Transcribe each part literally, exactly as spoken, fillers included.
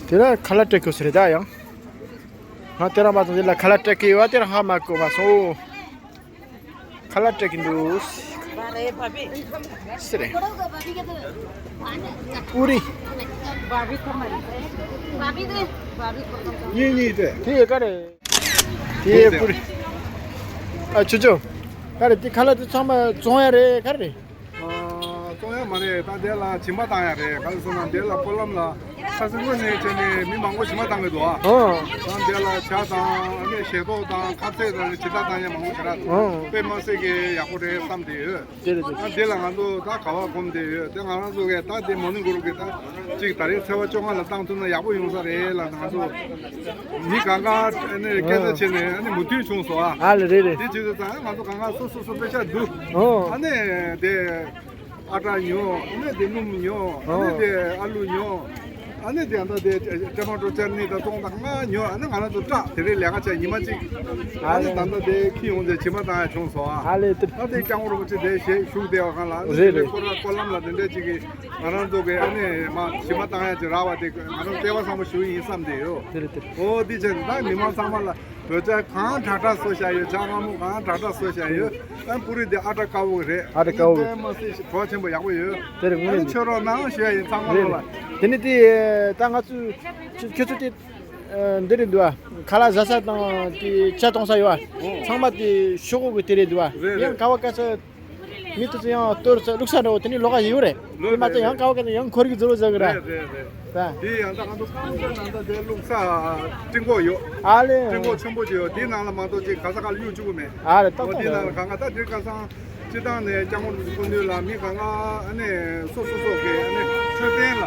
དེ་ལ་ཁ་ལག་སྤྲད་དགོས་ཟེར་རེད་ད་ཡང་། ང་དེ་རང་མ་སོང་། དེ་ལ་ཁ་ལག་སྤྲད་གི་ཡོད་པ་དེ་རང་ཧ་མ་གོ་མ་སོང་། ཁ་ལག་སྤྲད་གི་འདུག་ཟེར་རེད། ཨུ་རི། གཉིས་གཉིས་ཏེ། དེ་ཡི་ག་རེད། དེ་ཡི་ཨུ་རི། ཨ་ཆུ་ཆུ། ག་རེད། དེ་ཁ་ལག་དེ་ཚང་མ་བཙོང་ཡ་རེད། ག་རེད། ཨ། བཙོང་ཡ་མ་རེད། ད་དེ་ལ་བྱེ་མ་བཏང་ཡ་རེད། ག་རེ་ཟེར་ན་དེ་ལ་སྤོ་ལམ་ལ་ཁ་སང་དངོས་གནས་བྱས་ནས་མི་མང་པོ་བྱེ་མ་བཏང་གི་འདུག་ཨ། ཨོ། ད་དེ་ལ་ཇ་དང་ཨ་ནི་ཞལ་ཏོག་དང་ཁ་ཟས་དང་ཇི་ལྟར་བཏང་ཡ་མང་པོ་ཞེ་དྲག་འདུག་ཨོ། དཔེ་མ་སྲིད་ཀྱི་ཡག་པོ་རེད་བསམ་བསྡད་ཡོད། དེ་རེད་དེ། ད་དེ་ལ་ང་ཚོ་ད་ག་བ་གོམས་བསྡད་ཡོད། དེ་ང་རང་ཚོ་གས་ད་དེ་མོ་ནི་གུ་རུབ་ཀྱི་ད་ཅིག་ད་རེས་ཚེས་པ་བཅོ་ལྔ་ལ་བཏང་ཐུབ་ན་ཡག་པོ་ཡོང་ས་རེད་ལ། ང་ཚོ་མི་གང་ག་ཨ་ནི་སྐད་ཆ་བྱས་ནས་ཨ་ནི་མོས་མཐུན་བྱུང་སོང་ཨ། ཨ་ལ་རེད་རེད། དེ་བྱེད་དུས་ད་ང་ཚོ་གང་ག་སོ་སོ་སོ་དཔེ་ཆ་འདུག་ཨོ། ཨ་ནི་དེ་ཨ་ཊ་ཉོ། ཨ་ནི་དེ་སྣུམ་ཉོ། ཨ་ནི་ཨོ། དེ་ཨ་ལུ་ཉོ། ཨ་ནི་དེ་ད་དེ་ཊ་མ་ཊོ་ཅར་ནི་ད་སྟོང་དང་ལྔ་ཉོ། ཨ་ནི་ང་རང་ཚོ་སྐྲག་དེ་རེད་ལས་ཀ་བྱས་ཉི་མ་གཅིག་ཨ་ནི་ད་ལྟ་དེ་ཁྱི་ཡོང་དེ་བྱེ་མ་བཏང་ཡ་བྱུང་སོང་ཨ། ཨ་ལས་དེ། ད་དེ་སྐྱབས་མགོན་རིན་པོ་ཆེ་དེ་ཞེས་བཞུགས་བསྡད་པ་གང་ལ་ཨ་ནི་རེད་དེ་རེད། སྐོར་ར་སྐོར་ལམ་ལ་དེ་འདྲས་ཅིག་གིས་ང་རང་ཚོ་གི་ཨ་ནི་མ་བྱེ་མ་བཏང་ཡ་ཅིག་རག་པ་དེ་ང་རང་སྐལ་བ་བཟང་པོ་ཞིག་ཡིན་བསམ་བསྡད་ཡོད། དེ་རེད་དེ་རེད། ཨོ་དེ་བྱས་ད་མི་མང་ཚང་མ་ལ། བོད་ཇ་གང་དྲག་དྲག་བཟོ་བཞག་ཡོད། ཇ་མངར་མོ་གང་དྲག་དྲག་བཟོ་བཞག་ཡོད། ཨ་པུ་རི་དེ་ཨ་ཊ་དཀར་པོ་རེད། ཨ་ཊ་དཀར་པོ་རེད། དཔེ་མ་སྲིད་ཞིག་གྲོགས་ཆེན་པོ་ཡག་པོ་ཡོད། དེ་རེད། དངོས་ཨ་ནི་གནས་མཆོད་རོགས་གནང་ཞུ་ཡ་ཡིན་ཚང་མ་རེད་ལ། རེད། དེ་ནི་དེ་ད་ང་ཚོ་ཁྱོད་ཚོ་དེ་འདི་རེད་འདུག་ཨ། ཁ་ལག་ཟ་ས་དང་དེ་ཇ་གཏོང་ས་ཡོད་ཨ། ཚང་མ་དེ་ཤོག་གུ་གི་དེ་རེད་འདུག་ཨ། རེད་ཡང་རེད། ག་བ་ག་ས། མི་དེ་ཚོ་ཡང་གཏོར་ས་བླུགས་ས་འདྲ་བོ་དེ་ནི་ལོགས་ཀ་ཡོད་རེད། ལོས་དེ་མ་གཏོགས་རེད་ཡང་རེད། ག་བ་ག་ས་ཡང་འཁོར་གི་འཛུལ་བ་ཟེར་གི་ར། རེད་རེད་རེད། ད་དེ་ཡང་ད་ང་ཚོ་རྐང་པའི་ནང་ད་དེ་བླུགས་ས་སྤྲིན་ཀོག་ཡོད། ཨ་ལེ། སྤྲིན་ཀོག་ཆེན་པོ་ཅིག་ཡོད། དེའི་ནང་ལ་མ་གཏོགས་ཅིག་ག་ས་ག་ལ་གཡུག་བཅུག་གི་མེད། ཨ་ལེ་ཏག་ཨོ་ཏག་དེའི་ནང་ལ་རེད། གང་ག་ད་དེ་ཁ་སང་སྤྱི་བཏང་ནས་སྐྱབས་མགོན་རིན་པོ་ཆེ་སྐུ་མདུན་ལ་མི་གང་ག་ཨ་ནི་སོ་སོ་སོ་གི་ཨ་ནི་འཕྲོད་བསྟེན་ལ།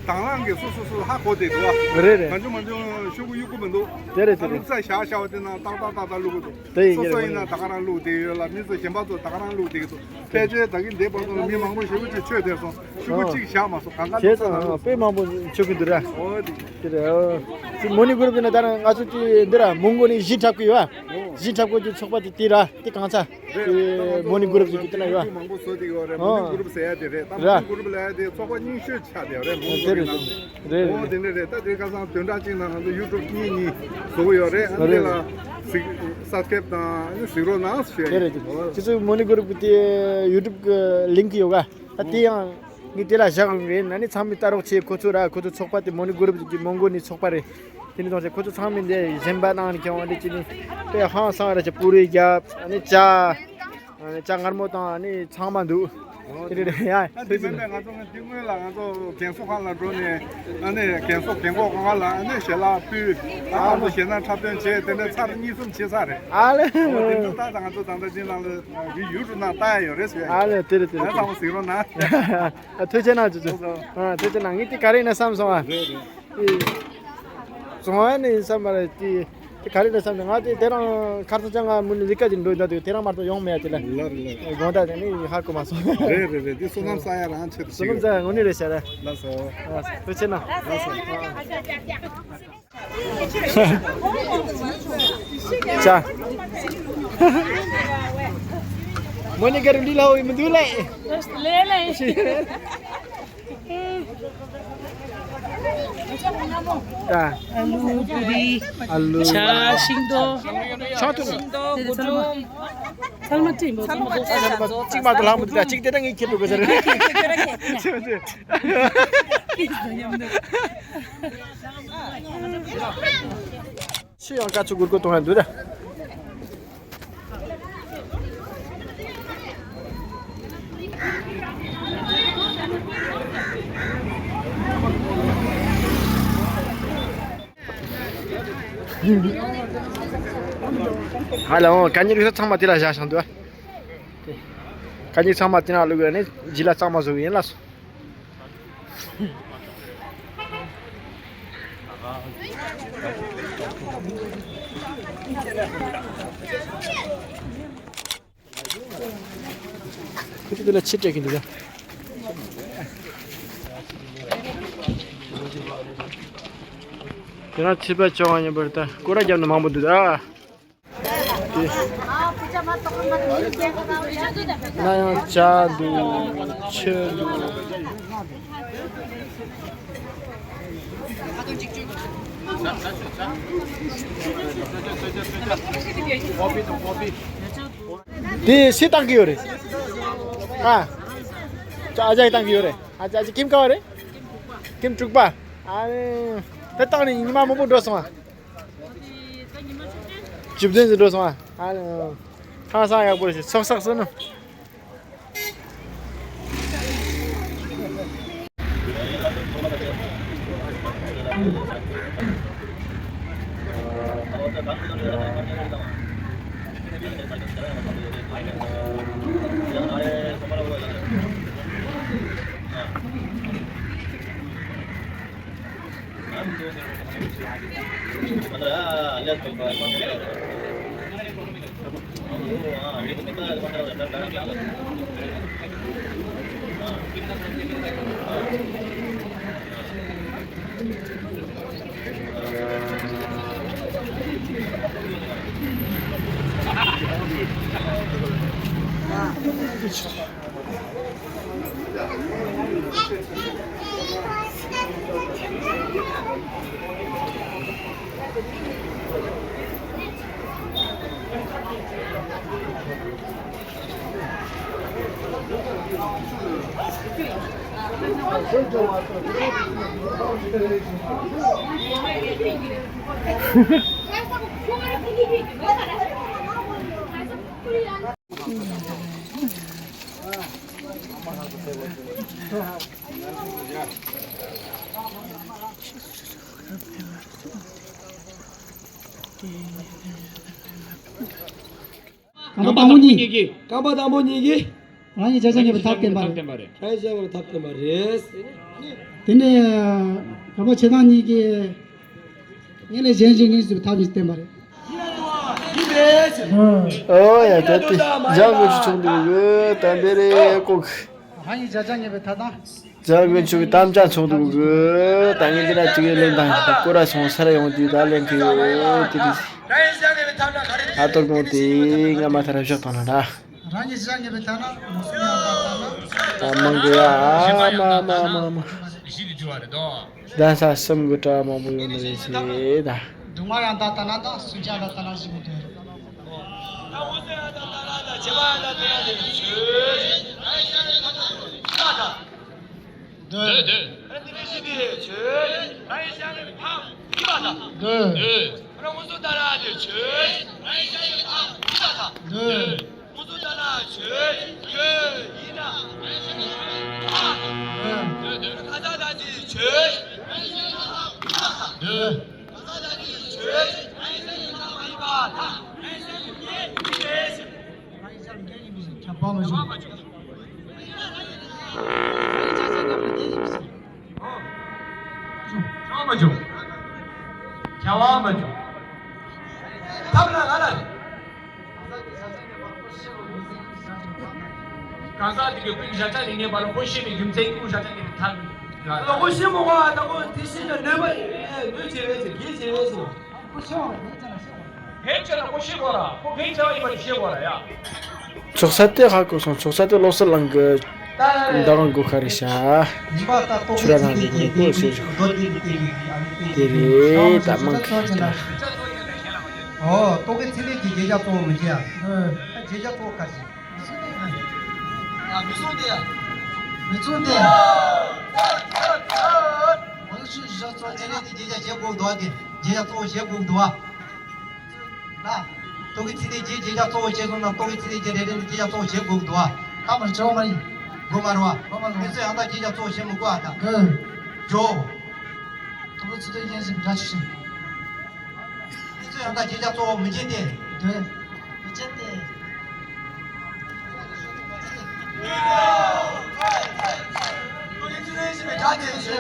དང་བླངས་ཀྱི་སོ་སོ་སོ་ཧ་གོ་བསྡད་འདུག་ཨ། རེད་རེད། གང་བྱུང་མང་བྱུང་ཤོག་གུ་གཡུག་གི་མི་འདུག་དེ་རེད་དེ་རེད། བླུགས་ས་བཞག་བཞག་པ་དེ་ནང་ཏག་ཏག་ཏག་ཏག་བླུགས་གི་འདུག་དེ་ཡིན་སོ་གྱི་སོ་རེད། ཡིན་ན་ད་ག་རང་བླུགས་བསྡད་ཡོད་ལ་མི་ཚོ་གཞན་པ་ཚོ་ད་ག་རང་བླུགས་བསྡད་ཀྱི་འདུག་ཕལ་ཆེར་ད་གིན་འདས་པ་ཚོ་ལ་མི་མང་པོ་ཞེ་པོ་ཅིག་མཆོད་བསྡད་སོང་། ཤོག་གུ་ཨོ། གཅིག་བཞག་མ་སོང་། གང་ག་བྱས་བླུགས་ས་ཙང་ནང་བླུགས་དཔེ་མང་པོ་མཆོད་ཀྱི་འདུག་ར། ཨོ་དེ། དེ་རེད་ཨོ། དེ་མོ་ནི་གུ་རུབ་ཀྱི་ནང་ད་ང་ཚོ་དེ་འདི་ར་མོན་གྷོ་ནས་གཞིས་འཁྲབ་ཀྱི་ཡོད་ཨ། ཨོ། གཞིས་འཁྲབ་ཀྱི་ཚོགས་པ་དེ་དེ་ར་དེ་གང་ཚ། རེད། དེ་མོ་ནི་གུ་རུབ་ཀྱི་དེ་ན་ཡོད་ཨ། མང་པོ་བཟོ་བསྡད་ཡོད་རེད། མོ་ནི་ཨོ། གུ་རུབ་ཟེར་ཡ་དེ་རེད། ད་ར། མོ་ནི་གུ་རུབ་ལབ་ཡ་དེ་ཚོགས་པ་རྙིང་ཤོས་ཆགས་བསྡད་ཡོད་རེད་མོན་གྷོ་གི་ནང་ནས། རེད་ཨོ་རེད། དེ་འདྲ་རེད། ད་དེ་ཁ་སང་བདུན་ཕྲག་གཅིག་ནང་ང་ཚོ་ཡུ་ཊུབ་གཉིས་གཉིས་བཟོ་གི་ཡོད་རེད། ཨ་ནི་དེ་ལ་གཟིགས་སབ་སི་ཀེ་རེབ་དང་ཨ་ནི་གཟིགས་རོགས་གནང་ཞུ་ཡ་དེ་རེད་ཡིན། དེ་ཁྱེད་ཚོའི་མོ་ནི་གུ་རུབ་ཀྱི་དེ་ཡུ་ཊུབ་གི་ལིང་ཀི་ཡོད་ག་ད་དེ་ཡང་ངས་དེ་ལ་བཞག་ཡོང་གི་ཡིན། ཨ་ནི་ཚང་མས་ལྟ་རོགས་བྱེད། ཁོ་ཚོ་ར་ཁོ་ཚོ་ཚོགས་པ་དེ་མོ་ནི་གུ་རུབ་ཀྱི་མོན་གྷོ་ནས་ཚོགས་པ་རེད། དེ་ནི་ཐོག་ཚེ་ཁོ་ཚོ་ཚང་མས་འདི་གཞན་པ་ནང་ནས་ཁྱོད་འདི་ཅི་ནི་དཔེ་ཧང་སང་ར་ཅི་པུ་རི་རྒྱབ་ཨ་ནི་ཇ། ཨ་ནི་ཇ་མངར་མོ་དང་ཨ་ནི་ཚང་མ་འདུག་ཨོ་དེ་རེད་རེད་ཡ། ཨ་འདི་མིན་པས་ང་ཚོ་ང་འདི་སྔོན་ལ་ང་ཚོ་རྒན་གསོ་ཁང་ལ་འགྲོ་ནས་ཨ་ནི་རྒན་གསོ་རྒན་གོག་ཁང་ལ་ཨ་ནི་ཞལ་ལག་ཕུལ། ཨ་ང་ཚོ་ཞལ་ནང་འཁྲབ་སྟོན་བྱས། དེ་ནས་ཚར་གཉིས་གསུམ་བྱས་ཚར་རེད། ཨ་ལེ། ཨོ་དེ་ཚོ་ད་ད་ང་ཚོ་ད་ལྟ་འདི་ནང་ལ་ཡུ་ཡུ་ཊུབ་ནང་ལྟ་ཡ་ཡོད་རེད་ཟེར། ཨ་ལེ་དེ་རེད་དེ་རེད། ཨ་ཚང་མ་གཟིགས་རོགས་གནང་། ཨ་ཐུགས་རྗེ་གནང་ཅོ་ཅོ། ཨ་ཐུགས་རྗེ་གནང་། ངས་དེ་ག་རེ་ཡིན་ན་བསམ་སོང་ཨ། རེད་རེད། བཙོང་བ་ནི་བསམ་པ་རེད་དེ། དེ་ག་རེ་རེད་བསམ་ནས་ང་དེ་དེ་རང་ཁར་སང་ཅང་ང་མུ་ནི་ལི་ཀ་ཅིག་འགྲོ་འདུག་དེ་རང་མ་གཏོགས་ཡོང་མེད་དེ་ལ། ལགས་རེད་ལགས། དགོངས་དག་དེ་ནི་ཧ་གོ་མ་སོང་། རེད་རེད་རེད། དེ་བསོད་ནམས་བསགས་ཡ་རང་ཆེད་དུ་བསོད་ནམས་བསགས་ཡ་དངོས་གནས་རེད་ཤག་རེད། ལགས་སོ། ཨ་ཐུགས་རྗེ་གནང་། ལགས་སོ། ཨ། ཅ། མོ་ནི་ག་རུ་ལི་ལ་འོ་ཡི་མི་འདུག་ལེ། ལེ་ལེ། ད། ཨ་ལུ་པུ་རི། ཨ་ལུ། ཇ། ཤིང་ཏོག་ཇ་ཏོག་ཤིང་ཏོག་དེ་ཚང་མ། ཚང་མ་བྲིས་འདུག་ཚང་མ་བྲིས་འདུག་གཅིག་མ་གཏོགས་ལྷག་མི་འདུག་ད་གཅིག་དེ་ད་ངས་ཁྱེར་འགྲོ་དགོས་ཟེར། ཁྱེར་འགྲོ་ཁྱེར་འགྲོ། ཆུ་ཡང་དཀའ་ཚུགས་གུར་གུར་གཏོང་ཡ་འདུག་ད། ཧ་ལམ་གད་སྙིགས་ཚང་མ་དེ་ལ་བཞག་བཞག་འདུག་གད་སྙིགས་ཚང་མ་དེ་ན་བླུགས་ཡོད་ནི་ཇི་ལ་གཙང་མ་བཟོ་གི་ཡིན་ལ་སོ། ཁུ་ཚོ་འདི་ལ་ཕྱིར་སྤྲད་ཀྱི་འདུག་ད། དེ་ན་ཕྱིར་པ་བྱུང་བ་ཡིན་པར་ད་སྐོར་ར་རྒྱབ་ན་མང་པོ་འདུག་ད། དེ་ན་ཡང་ཇ་འདུག་ཆུ་འདུག་དེ་སུས་བཏང་གི་ཡོད་རེད། ཨ། ཅག་ཨ་ཅག་གིས་བཏང་གི་ཡོད་རེད། ཨ་ཅག་ཨ་ཅག་ཁྱིམ་ག་བ་རེད། ཁྱིམ་དྲུག་པ། ཨ་ནི། དེ་བཏང་ནས་ཉི་མ་མང་པོ་འགྲོ་སོང་ཨ། བཅུ་བདུན་ཙམ་འགྲོ་སོང་ཨ། ཨ་ནི། ཧང་སང་ཡག་པོ་རེད། ཚོགས་བསགས་སོང་ནི། རྐང་པ་དང་པོ་གཉིས་ཀྱིས། རྐང་པ་དང་པོ་གཉིས་ཀྱིས། རང་ཉིད་བརྒྱ་ཆ་ངེས་པའི་ཐབས་བསྟན་པ་རེད། བརྒྱ་ཆ་ངེས་པའི་ཐབས་བསྟན་པ་རེད། དེ་ནས་རྐང་པ་ཕྱེད་དང་གཉིས་ཀྱིས། ངེད་ལས་གཞན་ཞིག་ངེས་སུ་ཐབས་ཤིག་བསྟན་པ་རེད། ཨོ་ཡ། ད་དེ་འཇང་དགོན་ཆུ་ཆུང་འདུག་གི། ད་འདི་རེད་ཀོ་གི། རང་ཉིད་བརྒྱ་ཆ་ངེས་པའི་ཐབས་དང་། འཇང་དགོན་ཆུ་གི་དམ་བཅའ་ཚོགས་འདུག་གི། ད་ངས་འདི་ལ་ཅིག་ལེན་དང་། ད་སྐོར་ར་སོང་ས་ར་ཡོང་དུས་ད་ལེན་གི་ཡོད་དེ་དེ། ཨ་ཏོ་དགོན་དེ་ང་མ་ཐར་བཞག་དང་ན་ད། རང་གི་ཤ་ཉེ་བའི་ཐ་ན་མོ་སུ་ཡང་དག་ཐ་ན། ད་མང་གི་ཡ། ཨ་མ་མ་མ་མ། གཞི་དེ་བསྒྱུར་བ་རེད་དོ། གདན་ས་གསུམ་གྱི་གྲྭ་མང་པོ་ཡོད་ནི་རེད་ཟེར་ད། སྡུག་བསྔལ་ཡང་དག་ཐ་ན་དང་སུན་ཆ་ཡང་དག་ཐ་ན་ཞིག་མི་འདུག་འདོད། འདོད། འདོད། འདོད། འདོད། འདོད། ཁ་ས་ད་ཅི་བྱོས། ཁ་ས་ད་ཅི་བྱོས། ཁྱབ་པ་མ་བྱུང་། ཁྱབ་པ་མ་བྱུང་། ཁྱབ་པ་མ་བྱུང་། ཐབས་ལ་ང་ལ། གང་ཟག་དེ་གའི་ཀུན་གཞལ་བྱ་ལས་ངེས་པ་ལ་ཁོ་ཤེས་པའི་རྒྱུ་མཚན་གྱིས་ཀུན་གཞལ་བྱ་ངེས་པའི་ཐབས་ལ། ཁོ་ཤེས་མོ་བ་དང་ཁོ་དེ་ཤེས་ན་གནོད་པ་ཡིན། གནོད་བྱེད་པའི་ཚེ་གེགས་བྱེད་པའི་ཚེ། ཕན་ཆེ་ན་ཁོ་ཤེས་དགོས་ར། ཁོ་ཕན་ཆེ་བ་ཡིན་པ་ཤེས་དགོས་ར་ཡ། ཚོགས་ས་དེ་ཧ་གོ་སོང་། ཚོགས་ས་དེ་བློ་གསལ་གླིང་གི་མདའ་དབང་སྒོ་ཁ་རེད་ཤག་ཆུ་ར་ནང་གི་ངེས་པོ་ཟེར་ཞིག་དེ་རེད། ད་མང་གི་ད། ཨོ། རྟོག་གེ་ཚེ་ལས་ཀྱི་བརྗོད་བྱ་གཙོ་བོ་མི་བྱེད་ཡ། བརྗོད་བྱ་གཙོ་བོ་ག་རེ་ཟེར། མི་མཚུངས་ཏེ། མི་མཚུངས་ཏེ། ང་ཚོ་ཆོས་བཞི་ཆགས་ཚོགས་ཚེ་ལས་དེ་བརྗོད་བྱ་བྱེད་དགོས་འདུག་བ། དེ་བརྗོད་བྱ་གཙོ་བོ་བྱེད་དགོས་འདུག་བ། ན། རྟོག་གེ་ཚེ་ལས་ཀྱི་བརྗོད་བྱ་གཙོ་བོ་བྱས་སོང་ན། རྟོག་གེ་ཚེ་ལས་ཀྱི་རེ་རེ་ནས་བརྗོད་བྱ་གཙོ་བོ་བྱེད་དགོས་འདུག་བ། ད་མར་བྱ་བ་མ་ཡིན། དགོས་མ་རེད་བ། དངོས་སུ་ཡང་དག་བརྗོད་བྱ་གཙོ་བོ་བྱེད་མི་དགོས་བ་ད། འགྲོ། དུ་བ་ཚུ་དོན་ཡན་ཞིག་འདྲ་ཆུ་ཞིང་། དུས་ཚོད་ཡང་དག་བརྗོད་བྱ་གཙོ་བོ་མི་བྱེད་དེ། འདོད། མི་བྱེད་དེ། དུས་ཚོད་ཡན་ཞིག་འདྲ་དེ་ཆུ།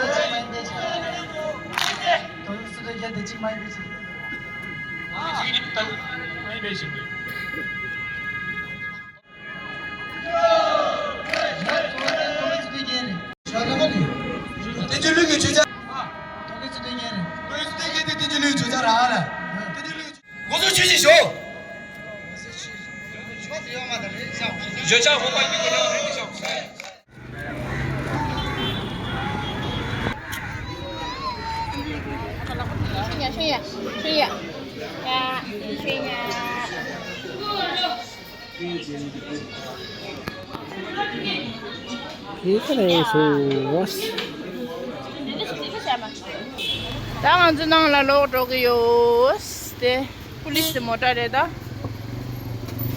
དུས་ཚོད་ཡན་དེ་གཅིག་མ་ཡིན་པའི་ཕྱིར། ཨ་ཅིག་རིག་དང་མ་ཡིན་པའི་ཕྱིར། དེ་ཚོ་ལུས་ཀྱི་ཆོས་ཅན། དེ་ཚོ་ལུས་ཀྱི་ཆོས་ཅན་རང་ལ། དེ་ཚོ་ལུས་ཀྱི་ཆོས་ཅན་རང་ལ། དེ་ཚོ་ལུས་ཀྱི། ངོ་སོ་ཆོས་ཅན་ཞོག་བརྗོད་བྱ་འོག་པ་ཡིན་པ་ལ་རིགས་ཤོག་ཁྱོད་ཡ། ཁྱོད་ཡ། ཡ། ཁྱོད་ཡ། ཁྱོད་ཁ་ནས་སོ། ད་ང་ཚོ་ནང་ལ་ལོག་འགྲོ་གི་ཡོད། དེ་པུ་ལི་སི་མོ་ཊ་རེད་ད།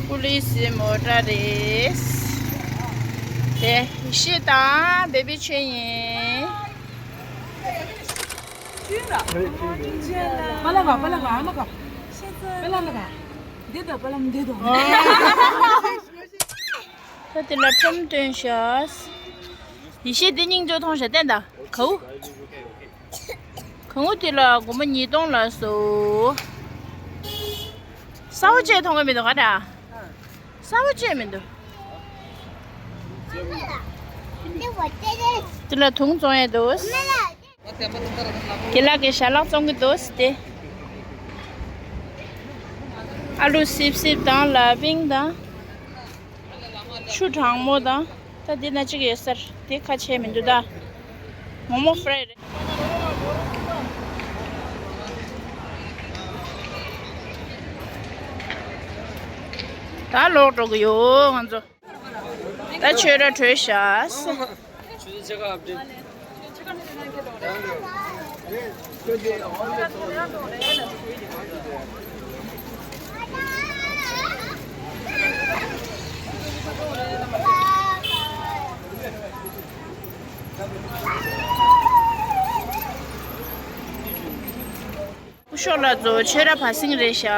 པུ་ལི་སི་མོ་ཊ་རེད། དེ་ཡེ་ཤེས་དང་བེ་བི་ཆོས་ཡིན། པ་ལ་ག་པ་ལ་ག་ཨ་མ་ག་པ་ལ་ལ་ག་འདི་ད་པ་ལ་འདི་ད། ད་དེ་ལ་ཁྲོམ་སྟོན་ཤག་ཡེ་ཤེས་འདི་སྙིང་རྗེ་མཐོང་ཤག་བསྟན་ད་གའུ། གའུ་དེ་ལ་སྒོར་མོ་ཉིས་སྟོང་ལ་སོ། གསར་པ་བཅས་མཐོང་གི་མི་འདུག་ག་ད། གསར་པ་བཅས་མི་འདུག་དེ་ལ་དུང་བཙོང་ཡས་འདུག་དེ་ལ་གི་ཞལ་ལག་བཙོང་གི་འདུག་སྟེ། ཨ་ལུ་སིབ་སིབ་དང་ལ་ཕིང་དང་། ཆུ་གྲང་མོ་དང་། ད་འདི་ན་གཅིག་ཡོད་སར་དེ་ཁ་ཕྱེ་མི་འདུག་ད། མོ་མོ་ཧྥ་རའི་རེད། ད་ལོག་འགྲོ་གི་ཡོད་ང་ཚོ། ད་ཆོས་ར་གྲོལ་ཤག་སྐུ་ཞབས་ལགས་ཚོ་ཆོས་ར་བ་སིང་རེད་ཤག